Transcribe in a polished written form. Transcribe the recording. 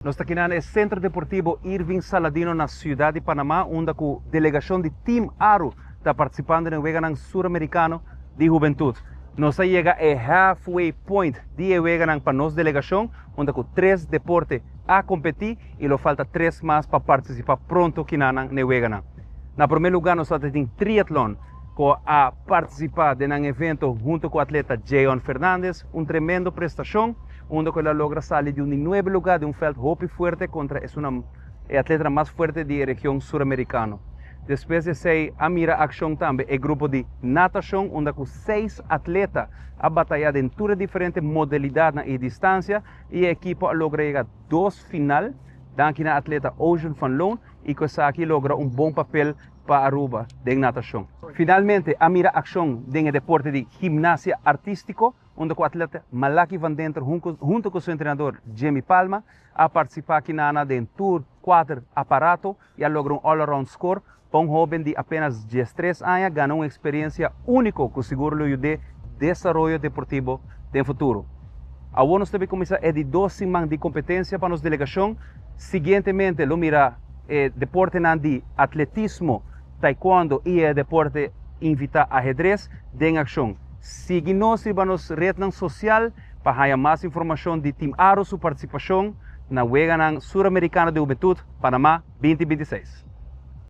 Nos ta aki na Centro Deportivo Irving Saladino na Ciudad di Panama, unda cu delegacion di Team Aru ta participando na Weganan Suramericano di Hubentud. Nos a yega e halfway point di Weganan pa nos delegacion, unda cu tres deporte a competi y lo falta tres mas pa participa pronto aki na Weganan. Na prome lugar, nos tin triatlon, cu a participa den un evento hunto cu e atleta Jayon Fernandez, un tremendo prestacion, unda cu el a logra sali di un 9 lugar di un veld hopi fuerte contra e un atleta mas fuerte di region suramericano. Despues di esey a mira accion tambe e grupo di natacion, unda cu seis atleta a bataya den tur diferente modalidad y distancia y e ekipo a logra yega dos final, danki na atleta Ocean van Loon y cu esaki logra un bon papel pa Aruba den natacion. Finalmente, a mira accion den deporte di gimnasia artistico, unda e atleta Malaki van Denter, hunto cu su entrenador Jimmy Palma, a participa aki na den tur cuater aparato y a logra un all-around score. Pa un hoben di apenas 13 aña, gana un experiencia unico cu sigur lo yuda desaroyo deportivo den futuro. Awor nos tambe ta cuminsa e di 2 siman di competencia pa nos delegacion. Siguientemente, lo mira deporte di atletismo, taekwondo y e deporte invita ahedrez den accion. Sigui nos riba nos red social pa haya mas informacion di Team Aro su participacion na Weganan Suramericano di Hubentud Panama 2026.